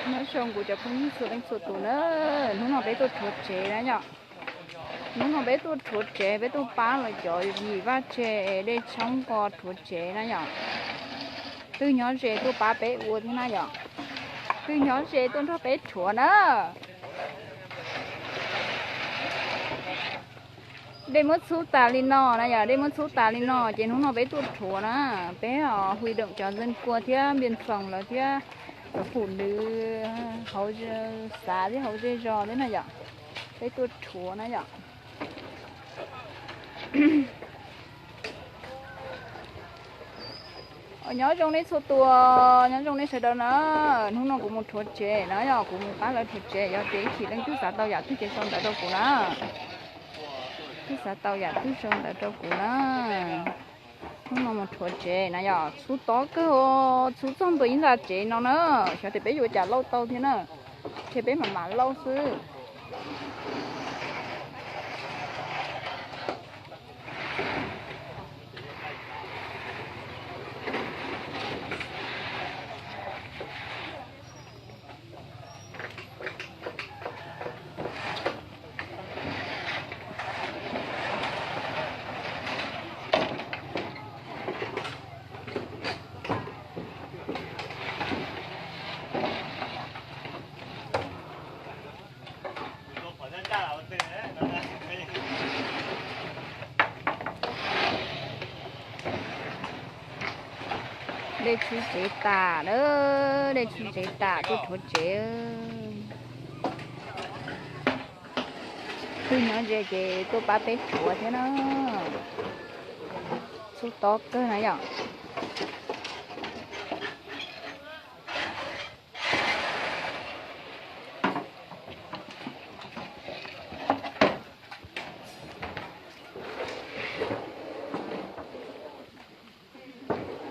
Nyob zoo kuv cov phooj ywg txhua leej txhua tus na, hnub no peb tuaj rhuav tsev na yom. Hnub no peb tuaj rhuav tsev, peb tuaj pab lawv cov yim vaj tse, dej tshoob ko rhuav tsev na yom. Twg nyob ze tuaj pab peb ua thiab na yom. Twg nyob ze tuaj nrog peb rhuav na. Dej muab txhub tas li no na yom, dej muab txhub tas li no ces hnub no peb tuaj rhuav na. Peb ho hui doom cov zeej kua thiab npiaj foos lawv thiab cov fum nws hauv xav thiab hauv zej zos thiab na yom. Peb tuaj rhuav na yom. Nyob zoo nej txhua tus, nyob zoo nej sawv daws na. Hnub no kuv mus rhuav tsev na yom, kuv mus pab lawv rhuav tsev, yog tias ib chim leej twg xav tau yam twg ces sau ntawv rau kuv na. Twg xav tau yam twg sau ntawv rau kuv na. Hnub no mus rhuav tsev na yom, txhub tob kawg, txhub txog ntua ib ntxa tsev no na. Xyov tias peb yuav cas lauj tau thiab na, ces peb mam mam lauj xwb. Dej tshwb tsev tas na, dej tshwb tsev tas tuaj rhuav tsev. Twg nyob ze ces tuaj pab peb rhuav thiab na. Txhub tob kawg na yom.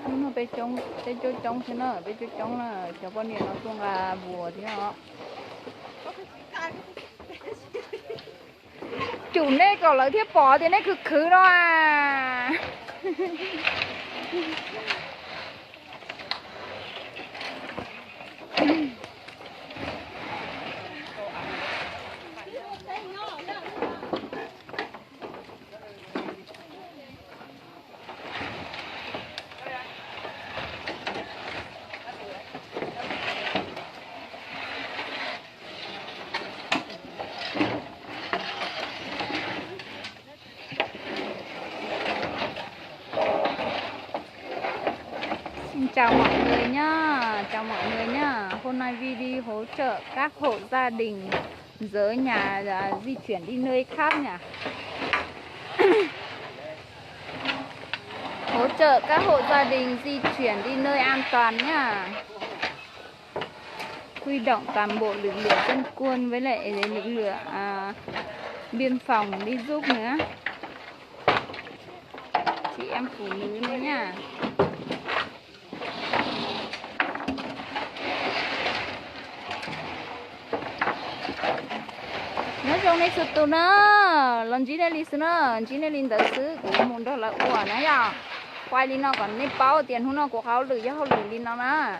Hnub no peb coob, peb coob coob thiab na, peb coob coob na, cov poj niam no tuaj nqa vuas thiab os. Cum nej kom lawv thiaj pom tias nej khwv khwv no a. Xin chào mọi người nhá, chào mọi người nhá. Hôm nay Vi đi hỗ trợ các hộ gia đình dỡ nhà, à, di chuyển đi nơi khác nhỉ? Hỗ trợ các hộ gia đình di chuyển đi nơi an toàn nhá. Huy động toàn bộ lực lượng dân quân với lại lực lượng, à, biên phòng đi giúp nữa. Chị em phụ nữ nữa nha. Nyob zoo nej txhua tus na, los ntsib nej li xwb na, ntsib nej li ntawd xwb, kuv mus nrog lawv ua na yom. Quay li no kom nej paub tias hnub no kuv hauj lwm yog hauj lwm li no na.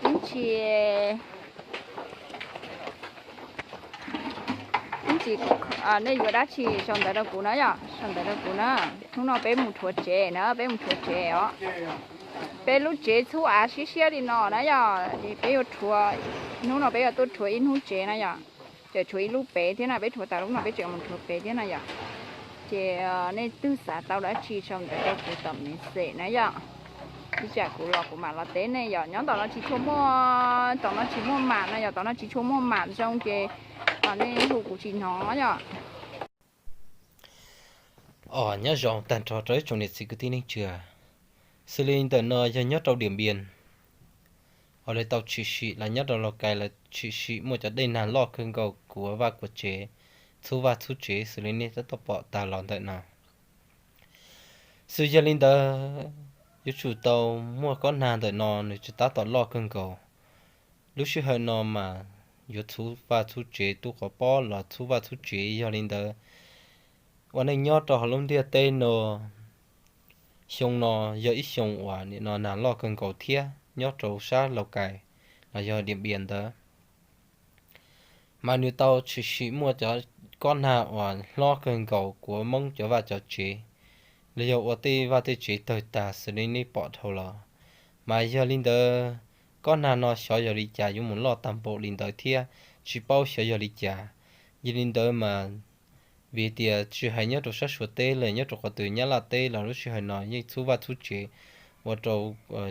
Ib ntsis, ib ntsis nej yuav dab tsi sau ntawv rau kuv na yom, sau ntawv rau kuv na. Hnub no peb mus rhuav tsev na, peb mus rhuav tsev os. Peb lub tsev txhub av siab siab li no na yom, peb yuav rhuav, hnub no peb yuav tuaj rhuav ib hnub tsev na yom. Tseem tshuav ib lub pem thiab na, peb rhuav tas lub no peb tseem mus rhuav pem thiab na yom. Ces nej twg xav tau dab tsi sau ntawv rau kuv tom message na yom. Ib tsam kuv los kuv mam los teb nej yom. Nyob tom no tsis tshua muaj, tom no tsis muaj mam na yom, tom no tsis tshua muaj mam zoo ces nej hu kuv tsis hnov yom. Os, nyob zoo tag nrho rau ib tsoom niam txiv kwv tij neej tsa. Xws li ntawm no yog nyob rau Diam Npias, ho li tau tshwm sim los nyob rau Laus Kais los tshwm sim muaj cov dej nag loj kawg nkaus kuav vaj kuav tsev, txhub vaj txhub tsev xws li nej tab tom pom tag los ntawm no. Xws yog li ntawd, yuav tsum tau muaj kob nag ntawm no nws tsis tab tom loj kawg nkaus. Lub sij hawm no mas yuav txhub vaj txhub tsev, tub quav pob los txhub vaj txhub tsev. Yog li ntawd, ua neej nyob rau hauv lub ntiaj teb no, xyoo no yog ib xyoo uas nim no nag loj kawg nkaus thiab nyob rau sab Laus Kais. yog Diam Npias ntawd, mas nws tau tshwm sim muaj cov kob nag uas hlob kawg nkaus kuav Hmoob cov vaj cov tsev, los yog ua tej vaj tej tsev tawg tag xws li nej pom dhau los. Mas yog li ntawd, kob nag no xyov yog li cas yuav mus loj tag npaum li ntawd thiab tsis paub xyov yog li cas. Yog li ntawd mas vim tias tsis hais nyob rau sab Suav teb los nyob rau qhov twg Nyab Laj teb los lub sij hawm no yeej txhub vaj txhub tsev ua rau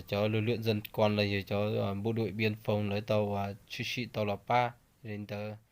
cov lwm lwm zon kos los yog cov npu duim pias foos lawv tau tshwm sim tau los pab li ntawd.